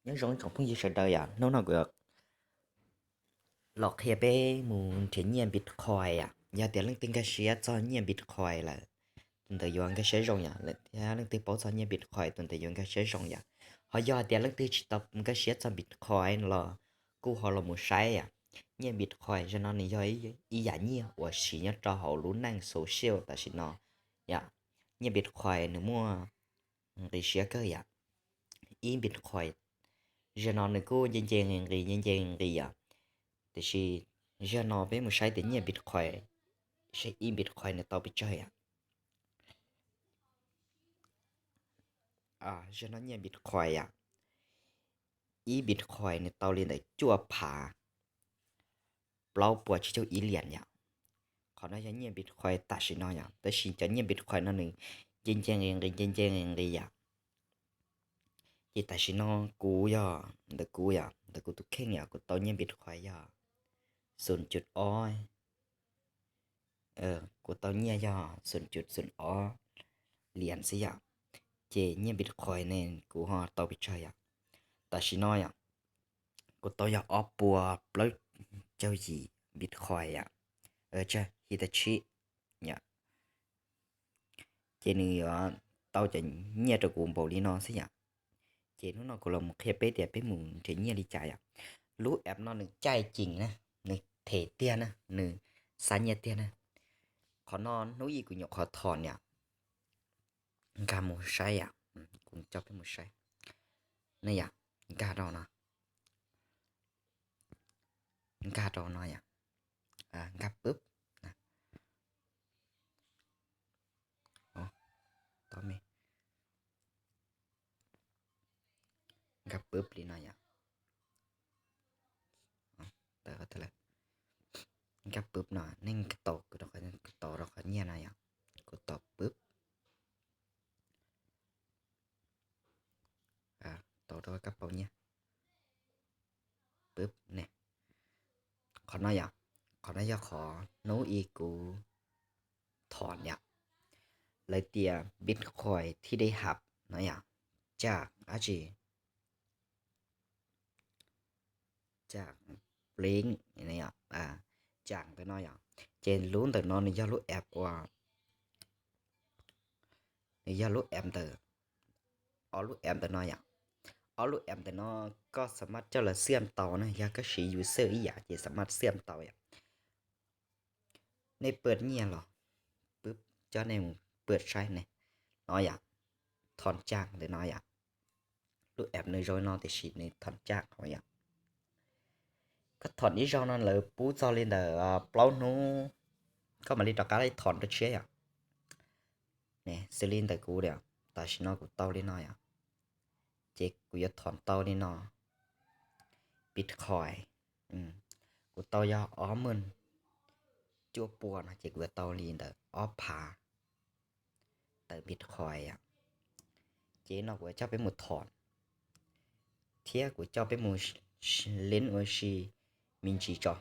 Nyob zoo ib tsoom phooj ywg sawv daws yom, hnub no kuv los qhia peb mus nrhiav nyiaj Bitcoin yom. Yog tias leej twg nkag siab txog nyiaj Bitcoin lawm, tus ntawd yuav nkag siab zoo yom, thiab leej twg paub txog nyiaj Bitcoin tus ntawd yuav nkag siab zoo yom. Ho yog tias leej twg tsis tau nkag siab txog Bitcoin los kuj ho los mus saib yom. Nyiaj Bitcoin zaum no nws yog ib yam nyiaj uas siv nyob rau hauv lub neej social tam sim no yom. Nyiaj Bitcoin nws muaj nqis siab kawg yom. Ib Bitcoin zaum no nws kuj nce nce nqis nqis nce nce nqis nqis yom. Tiam sis zaum no peb mus saib tias nyiaj Bitcoin, saib ib Bitcoin nws tau pes tsawg yom. Zaum no nyiaj Bitcoin yom, ib Bitcoin nws tau li ntawm cuaj phav plaub puas tsib caug ib liam yom. Qhov no yog nyiaj Bitcoin tam sim no yom, tab sis cov nyiaj Bitcoin no nws nce nce nqis nqis nce nce nqis nqis yom. Ces tam sim no kuv yog ntawm kuv yom, ntawm kuv tus kheej yom, kuv tau nyiaj Bitcoin yog xoom cum ob, kuv tau nyiaj yog xoom cum xoom ob liam xwb yom. Ces nyiaj Bitcoin ne kuv ho tau pes tsawg yom. Tam sim no yom, kuv tau yog ob puas plaub caug yim Bitcoin yom, tsawg Hitachi yom. Ces nws yuav tau cov nyiaj rau kuv npaum li no xwb yom. Ces hnub no kuv los mus qhia peb tias peb mus nrhiav nyiaj li cas yom. Lub app no nws caij ceem na, nws them tiag na, nws xa nyiaj tiag na. Qhov no hnub ib kuv nyuam qhuav thom yom, nkag mus saib yom, kuv coj peb mus saib ne yom, nkag rau no, nkag rau no yom, nkag pub, tau me, nkag pub li no yom. Nkag pub no nej tau, tau rau qhov nyiaj no yom, kuv tau pub. Tau rau kab pau nyiaj pub ne. Qhov no yom, qhov no yog qhov hnub ib kuv thom yom, lawv tias Bitcoin today hub no yom, tsam dab tsi, tsam blink, tsam ntawm no yom. Ces lub ntawm no nws yog lub app uas, nws yog lub app ntawm, ob lub app ntawm no yom. Ob lub app ntawm no koj xam maj coj los xiam tau na, yog koj siv user ib yam ces xam maj xiam tau yom. Nej pawj nyiaj los, pub, coj nej mus pawj saib ne, no yom, thom tsam ntawm no yom. Lub app nws zoo no tiam sis nws thom tsam hauv yom. Koj thom ib zaug no lawv pub txog li ntawm plaub hnub, koj mam li rov qab thom rau tshiab yom. Xws li ntawm kuv, tam sim no kuv tau li no yom, ces kuv yuav thom tau li no, Bitcoin, kuv tau yog ob meej cuaj pua no ces kuv yuav tau li ntawm ob phav tawm Bitcoin yom. Ces no kuv coj peb mus thom, thiab kuv coj peb mus lin ua si me ntsis tso,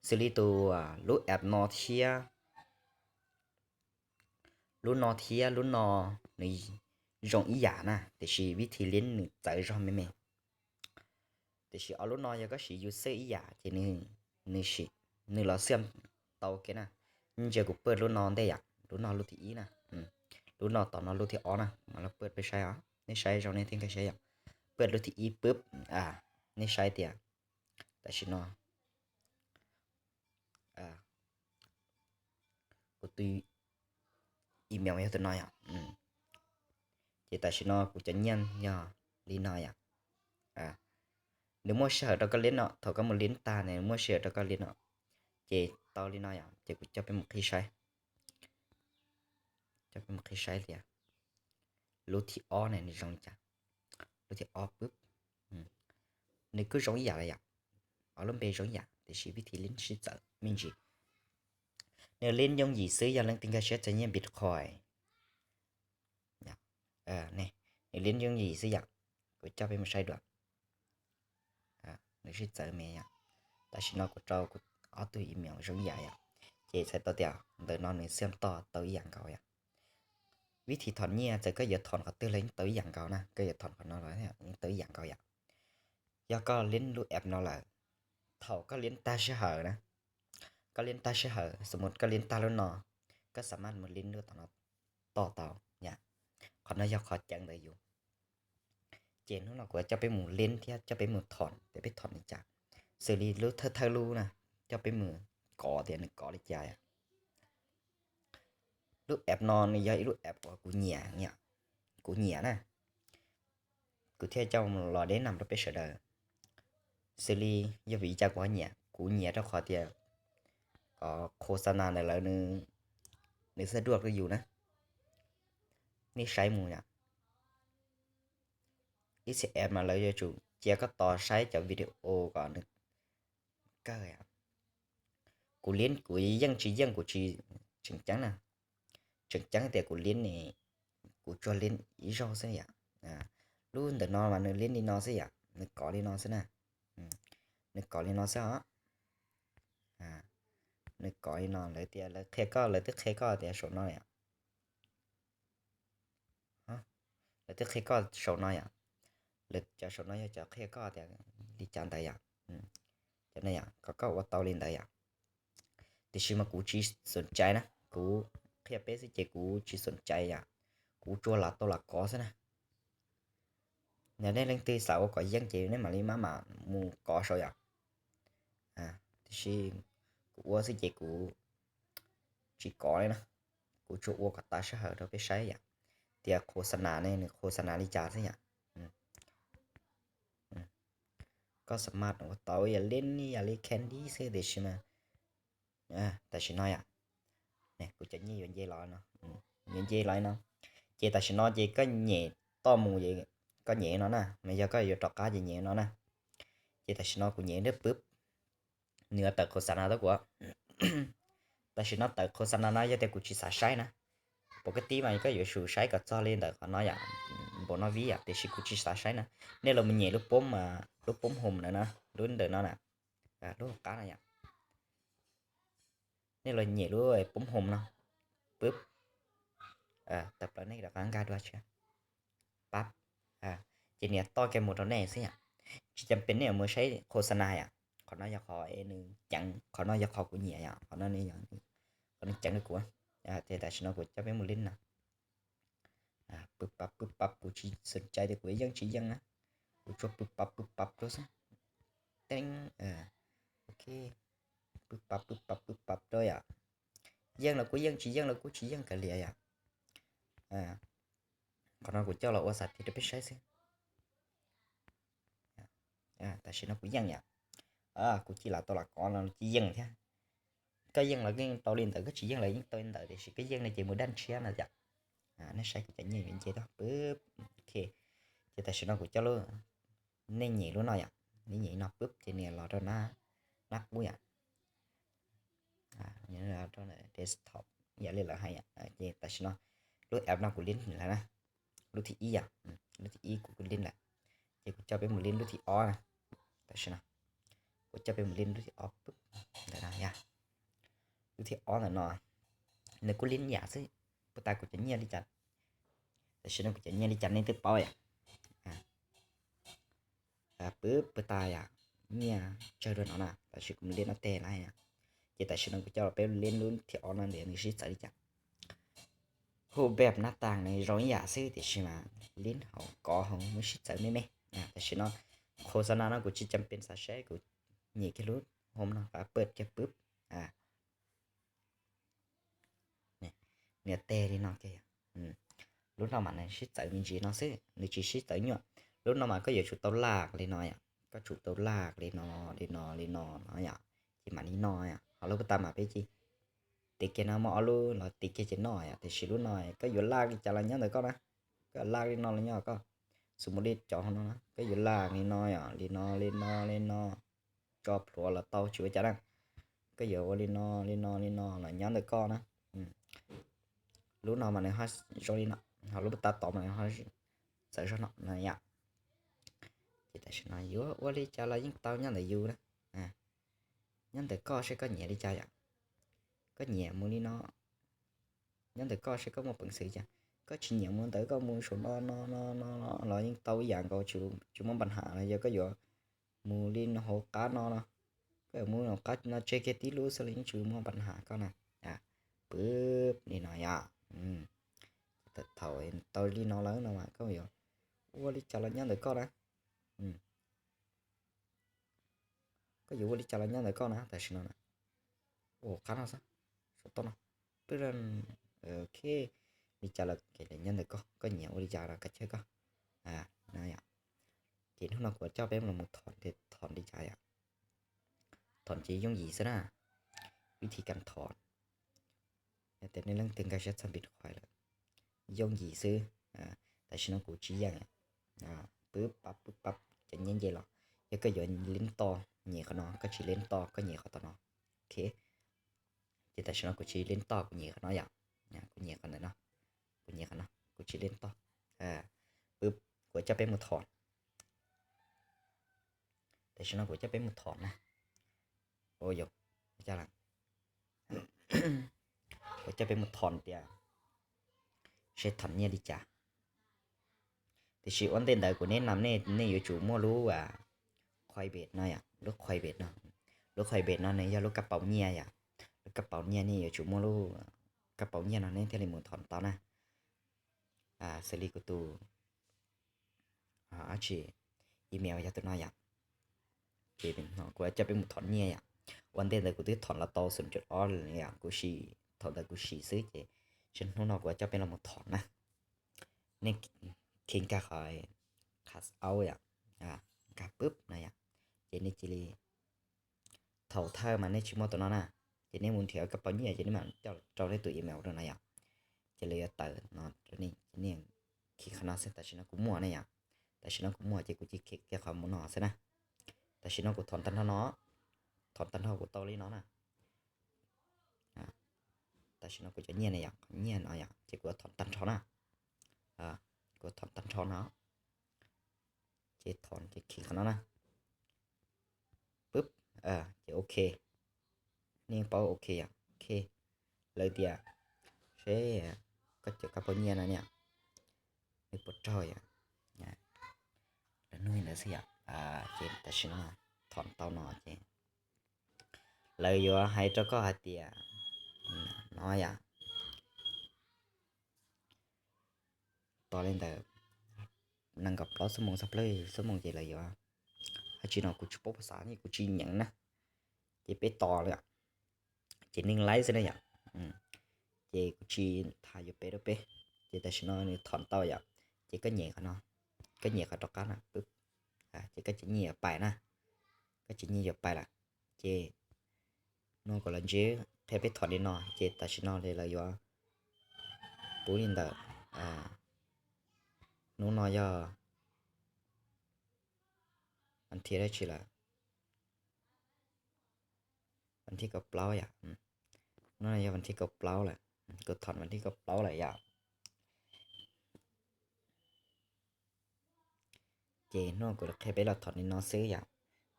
xws li tus, lub app no thiab, lub no thiab lub no nws zoo ib yam na, tiam sis vib thi lin nws txawv zog me me. Tiam sis ob lub no yog koj siv user ib yam ces nws, nws los xiam tau ke na. Ntsia kuv pawj lub no ntej yom, lub no lub thib ib na, lub no tom no lub thib ob na, mas los pawj peb saib os, nej saib zoo nej thiaj nkag siab yom. Pawj lub thib ib pub, nej saib tias tam sim no kuv tus email yog tus no yom. Ces tam sim no kuv cov nyiaj yog li no yom. Nws muaj sij hawm rau koj lin no, thaum koj mus lin tag nws muaj sij hawm rau koj lin no. Ces tau li no yom, ces kuv coj peb mus qhib saib, coj peb mus qhib saib tias lub thib ob ne nws zoo li cas. Lub thib ob pub, nws kuj zoo ib yam li yom, ob lub npe zoo ib yam tiam sis vib thi lin sib txawv me ntsis. Nws lin yooj yim xwb, yog leej twg nkag siab txog nyiaj Bitcoin, nws lin yooj yim xwb yom. Kuv coj peb mus saib dua, nws sib txawv me yom. Tam sim no kuv rau kuv ob tug email zoo ib yam yom, ces txhais tau tias ntawm no nws xiam tau tau ib yam nkaus yom. Vib thi thom nyiaj txawm koj yuav thom qhov twg los yeej tau ib yam nkaus na, koj yuav thom qhov no los yeej tau ib yam nkaus yom. Yog koj liab lub app no lawm, thaum koj liab tag sij hawm na, koj liab tag sij hawm, xws mus koj liab tag lub no, koj xa maj mus liab lub tom no tos tau yom. Qhov no yog qhov ceev ntawm yus. Ces hnub no kuv coj peb mus liab thiab coj peb mus thom tias peb thom li cas, xws li lub thawj thawj lub na, coj peb mus kov tias nws kov li cas. Lub app no nws yog ib lub app uas kuv nyiam, kuv nyiam na, kuv thiaj coj los deb nam rau peb sawv daws. Xws li yog vim li cas kuv ho nyiam, kuv nyiam rau qhov tias qhov khos xa nas ntawm lawv nws xab duaj rau yus na. Nej saib mus yom, ib txhia app mas lawv yuav tsum cia koj tos saib cov video kom nws kawg. Kuv liab kuv yeej tsis yeej, kuv tsis tseem ceeb na. Tseem ceeb tias kuv liab ne, kuv tsuas liab ib zaug xwb yom. Lub ntawm no mas nws liab li no xwb yom, nws kov li no xwb na. Nws kov li no xwb os. Nws kov li no, lawv tias lawv qhia koj, lawv twb qhia koj tias saum no yom. Lawv twb qhia koj saum no yom. Lawv cov saum no yog cov qhia koj tias li cas ntawd yom. Cov no yom, kom koj ua tau li ntawd yom. Tiam sis mas kuv tsis xoom cai na, kuv qhia peb xwb ces kuv tsis xoom cai yom. Kuv tsuas lam tau lam kov xwb na. Yog nej leej twg xav ua kom yeej ces nej mam li maj mam mus kov saum yom. Tiam sis kuv ua xwb ces kuv tsis kov li na. Kuv tsuas ua kom tas sij hawm rau peb saib yom, tias khos xa nas ne, nws khos xa nas li cas xwb yom. Koj xa maj ua tau yam li, yam li candy xwb tiam sis mas tam sim no yom, kuv cov nyiaj yuav nce los no, yuav nce los no. Ces tam sim no ces koj nyem toj mus, koj nyem no na, mas yog koj yuav rov qab ces nyem no na. Ces tam sim no kuv nyem lub pwb, nws tawm khos xa nas tuaj kuv. Tam sim no tawm khos xa nas no yog tias kuv tsis xav saib na. Pom koj tib mas koj yuav tsum saib kom txog li ntawm qhov no yom, npaum no vib yom, tiam sis kuv tsis xav saib na. Nej los mus nyem lub poob, lub poob hom ntawm no, lub ntawm no na, lub hauv qab no yom. Nej los nyem lub poob hom no, pwb, tawm plaws nej rov qab nkag dua tsis pab, ces nws toj kiag mus rau nej xwb yom. Tsis cam pes nej yuav mus saib khos xa nas yom. Qhov no yog qhov es nws ceev, qhov no yog qhov kuv nyiam yom, qhov no nws ceev rau kuv. Ces tam sim no kuv coj peb mus lib no. Pwb pab pwb pab, kuv tsis xoom cai tias kuv yeej tsis yeej na. Kuv tsuas pwb pab pwb pab rau xwb. Teeb, ok, pwb pab pwb pab pwb pab rau yom. Yeej los kuj yeej, tsis yeej los kuj tsis yeej kav liam yom. Qhov no kuv coj los ua xav thiab rau peb saib xwb. Tam sim no kuv yeej yom. Kuv cia lam tau lam kov no cia yeej thiab. Koj yeej los yeej tau li ntawd, koj tsis yeej los yeej tau li ntawd, tiam sis koj yeej no ces mus daj ntshiab no yom. Nej saib kuv cov nyiaj yuav nce toj pwb, ok. Ces tam sim no kuv coj lub, nej nyem lub no yom, nej nyem no pwb ces nws los rau nab qub yom. Desktop yam li lawv hais yom. Ces tam sim no lub app no kuv lib lawm na, lub thib ib yom, lub thib ib kuv lib lawm. Ces kuv coj peb mus lib lub thib ob na. Tam sim no kuv coj peb mus lib lub thib ob pwb, ntawm no yom. Lub thib ob ntawm no nws kuj lib yam xwb, puag ta kuv cov nyiaj li cas, tam sim no kuv cov nyiaj li cas nej twb paub yom. Pwb puag ta yom, nyiaj tsawg dua no na, tam sim kuv mus lib no teg na. Ces tam sim no kuv coj los peb lib lub thib ob no ntawm nws sib txawv li cas. Hu npej nab tas nws zoo ib yam xwb tiam sis mas lib hauv kov hauv muaj sib txawv me me. Tam sim no khos xa nas no kuv tsis cam pes xav saib, kuv nyem kiag lub hom no, pab pawj kiag pwb. Nws teg li no kiag. Lub no mas nws sib txawv me ntsis no xwb, nws tsis sib txawv nyuaj. Lub no mas koj yuav tsum tau laj li no yom, koj tsum tau laj li no, li no, li no no yom, ces mam li no yom. Ho lub puag ta mas peb cia tiv kiag no, muaj ob lub los tiv kiag ces noj yom, tiam sis lub no koj yuav laj li cas los nyob ntawm koj na. Koj laj li no los nyob koj, xws mus li cov hauv no na, koj yuav laj li no yom, li no, li no, li no, tso plhuav los tau tsis ua cas na. Koj yuav ua li no, li no, li no los nyob ntawm koj na. Lub no mas nws ho zoo li no, ho lub puag ta tod mas nws ho txawv zog no no yom. Ces tam sim no yuav ua li cas los yeej tau nyob ntawm yus na. Nyob ntawm koj seb koj nyiam li cas yom. Koj nyiam mus li no, nyob ntawm koj seb koj muaj peev xwm cas. Koj tsis nyiam mus ntawd, koj mus saum no no no no los yeej tau ib yam nkaus, tsis muaj npa nham los yog koj yuav mus li no hauv qab no no, koj yuav mus hauv qab no tseg kiag tib lub xwb los yeej tsis muaj pab has koj na. Pwb li no yom. Thaum tau li no lawm no mas koj yuav ua li cas los nyob ntawm koj na. Koj yuav ua li cas los nyob ntawm koj na tam sim no na. Ua qab no xwb, saum toj no. Ok, li cas los nyob ntawm koj, koj nyiam ua li cas los kav tsij koj. Ces hnub no kuv coj peb los mus thom, thom li cas yom. Thom ces yooj yim xwb na. Vib thib kas thom, yog tias nej leej twg nkag siab txog Bitcoin lawm, yooj yim xwb. Tam sim no kuv tsis yeem, pwb pab pwb pab cov nyiaj nce los. Yog koj yuav leb toj nyem qhov no, koj tsis leb toj koj nyem qhov tom no. Ok, ces tam sim no kuv tsis leb toj, kuv nyem qhov no yom. Kuv nyem qhov ntawm no, kuv nyem qhov no, kuv tsis leb toj. Pwb, kuv coj peb mus thom. Tam sim no kuv coj peb mus thom na. Ua cas, kuv coj peb mus thom tias seb thom nyiaj li cas. Tiam sis ua ntej ntawd kuv neb nam nej, nej yuav tsum muaj lub Coinbase no yom, lub Coinbase no. Lub Coinbase no nws yog lub kab paus nyiaj yom. Lub kab paus nyiaj, nej yuav tsum muaj lub kab paus nyiaj no nej thiaj li mus thom tau na. Xws li kuv tus, dab tsi, email yog tus no yom. Ces kuv coj peb mus thom nyiaj yom. Ua ntej ntawd kuv twb thom los tau xoom cum ob yom, kuv sim, thaum ntawd kuv sim xwb ces, ces hnub no kuv coj peb los mus thom na. Nej khi nkag qhov cash out yom, nkag pwb no yom, ces nej cia li, thaum thawj mas nej tsis muaj tus no na, ces nej mus nrhiav kab paus nyiaj ces nej mam coj rau nej tus email rau no yom. Ces lawv yuav tawm no rau nej, ces nej khi qhov no xwb. Tam sim no kuv muaj na yom, tam sim no kuv muaj ces kuv cia li khi kiag qhov mus no xwb na. Tam sim no kuv thom tag nrho no, thom tag nrho kuv tau li no na. Tam sim no kuv cov nyiaj na yom, qhov nyiaj no yom, ces kuv thom tag nrho na. Kuv thom tag nrho no, ces thom ces khi qhov no na. Pwb, ces ok, nej paub ok yom, ok. Lawv tias seb koj cov kab paus nyiaj no niam, nws puas raug yom. Lawv nug li ntawd xwb yom. Ces tam sim no thom tau no ces lawv yuav hais rau koj hais tias no yom, tos li ntawd nees nkaum plaub xuab moos txog plaub xuab moos ces lawv yuav, hais tsis no kuv tsis paub phas xav ne kuv tsis nyeem na. Ces peb tos lawm, ces neeg laib xwb na yom. Ces kuv tsis tham yuav peb rau peb. Ces tam sim no nws thom tau yom, ces koj nyem qhov no, koj nyem qhov rov qab na, ces koj cov nyiaj yuav pais na, koj cov nyiaj yuav pais lawm. Ces no kom lawv ntsib, qhia peb thom li no ces tam sim no li lawv yuav pub li ntawm, hnub no yog vas thib dab tsi lawm, vas thib kaum plaub yom. Hnub no yog vas thib kaum plaub lawm, kuv thom vas thib kaum plaub lawm yom. Ces hnub no kuv qhia peb los thom li no xwb yom.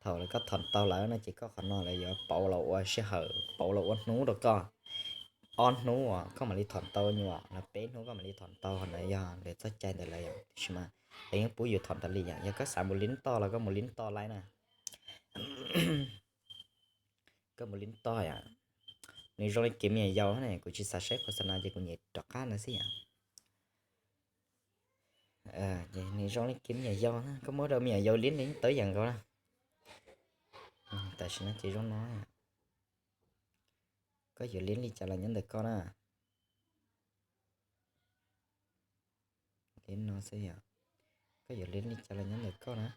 Thaum lawv koj thom tau lawm no ces koj qhov no lawv yuav pauv los ua sij hawm, pauv los ua hnub rau koj. Ob hnub uas koj mam li thom tau nyuam los peb hnub koj mam li thom tau, qhov ntawd yog lawv txoj cai ntawd lawm yom. Tiam sis mas lawv yeej pub yus thom tas li yom. Yog koj xav mus li toj los koj mus li toj laib na. Koj mus li toj yom, nws zoo li kev me nyuam yaus ne, kuv tsis xav saib qhov xav na ces kuv nyem rov qab na xwb yom. Nws zoo li kev me nyuam yaus na, koj muab rau me nyuam yaus li nws tawv yam nkaus na. Tam sim no ces zoo no, koj yuav li li cas los nyob ntawm koj na. Li no xwb yom, koj yuav li li cas los nyob ntawm koj na.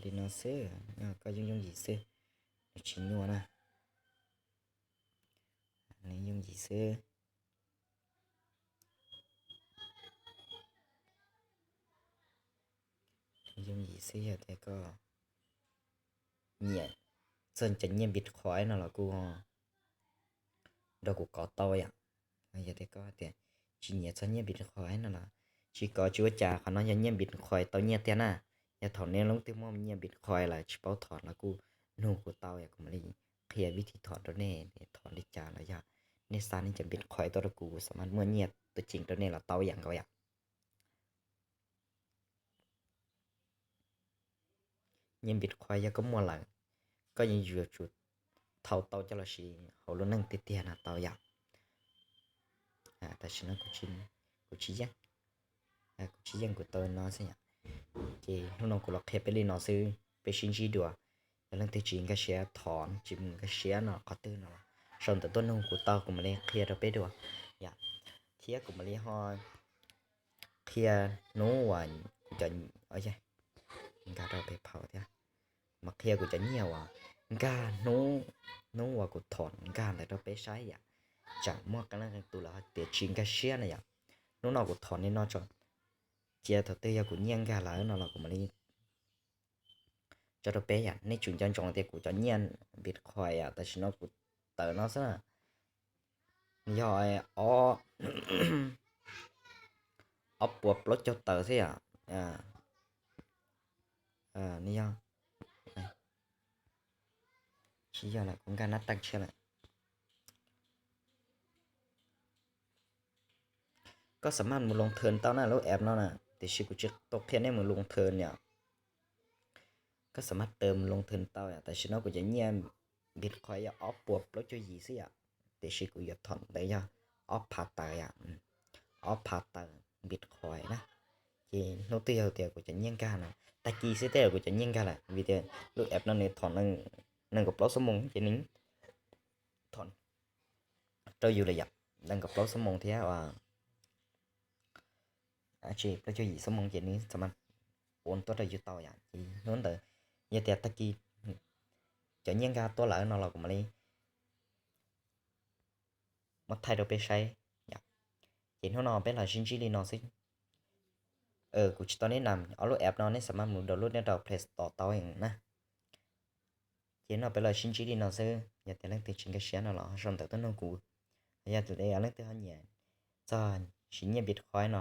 Li no xwb, koj yooj yooj yim xwb, nws tsis nyuaj na. Nws yooj yim xwb. Yooj yim xwb, yog tias koj nyiam txog cov nyiaj Bitcoin no los kuj nrog kuv kov tau yom. Yog tias koj tias tsis nyiam txog nyiaj Bitcoin no los tsis kov tsis ua cas, qhov no yog nyiaj Bitcoin tau nyiaj tiag na. Yog thaum nej leej twg muaj nyiaj Bitcoin lawm tsis paub thom los kuj nug kuv tau yom, kuv mam li qhia vib thib thom rau nej, thom li cas los yog nej xa nej cov Bitcoin tuaj rau kuv, kuv xam mas muaj nyiaj tuaj ceem rau nej los tau yam nkaus yom. Nyiaj Bitcoin yog koj muaj lawm, koj yeej yuav tsum thau tau coj los siv hauv lub neej tiag tiag no tau yom. Tam sim no kuv tsis yeej, kuv tsis yeej kuv tau no xwb yom. Ces hnub no kuv los qhia peb li no xwb, peb sib ntsib dua. Yog leej twg tsis nkag siab thov, tsis mus nkag siab no qhov twg no los sau ntawv tuaj nug kuv tau, kuv mam li qhia rau peb dua yom. Thiab kuv mam li ho qhia hnub uas kuv cov, nkag rau pem phaum thiab, kuv mam qhia kuv cov nyiaj uas nkag hnub, hnub uas kuv thom nkag ntawd rau peb saib yom. Tsam muaj qee leej qee tus lawv hais tias tsis nkag siab na yom. Hnub no kuv thom li no tso, cia thaum twg yog kuv nyiaj nkag lawm no los kuv mam li tso rau peb yom. Nej tsum nco ntsoov tias kuv cov nyiaj Bitcoin yom, tam sim no kuv tawm no xwb na, yog ob puas plaub caug tawm xwb yom. Nws yog, tsis yog lawm, kuv nkag nab teej tshiab lawm. Koj xam maj mus loo thawm tau na lub app no na, tiam sis kuv tsis tau qhia nej mus loo thawm yom. Koj xam maj tawm mus loo thawm tau yom. Tam sim no kuv cov nyiaj Bitcoin yog ob puas plaub caug yim xwb yom, tiam sis kuv yuav thom ntawd yog ob phav tawm yom, ob phav tawm Bitcoin na. Ces hnub twg yog tias kuv cov nyiaj nkag no, tag kis xwb tej zaum kuv cov nyiaj nkag lawm, vim tias lub app no nws thom nees nkaum plaub xuab moos ces nws thom rau yus lawm yom, nees nkaum plaub xuab moos thiab plaub caug yim xuab moos ces nws xam maj ua tuaj rau yus tau yom. Ces hnub ntawd yog tias tag kis cov nyiaj nkag tuaj lawm no los kuv mam li muab thaij rau peb saib. Ces hnub no peb los sib ntsib li no xwb. Kuv tsis tau neb nam, ob lub app no nej xam maj mus download nyob rau Play Store tau na. Ces no peb los sib ntsib li no xwb, yog tias leej twg tsis nkag siab no los sau ntawv tuaj nug kuv. Yog tias leej twg ho nyiam txog siv nyiaj Bitcoin no,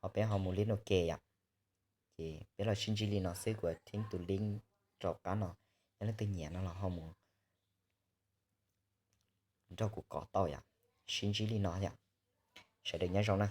ho peb ho mus li no ke yom. Ces peb los sib ntsib li no xwb, kuv theej tus link rau qab no, yog leej twg nyiam no los ho mus nrog kuv kov tau yom. Sib ntsib li no yom, sawv daws nyob zoo na.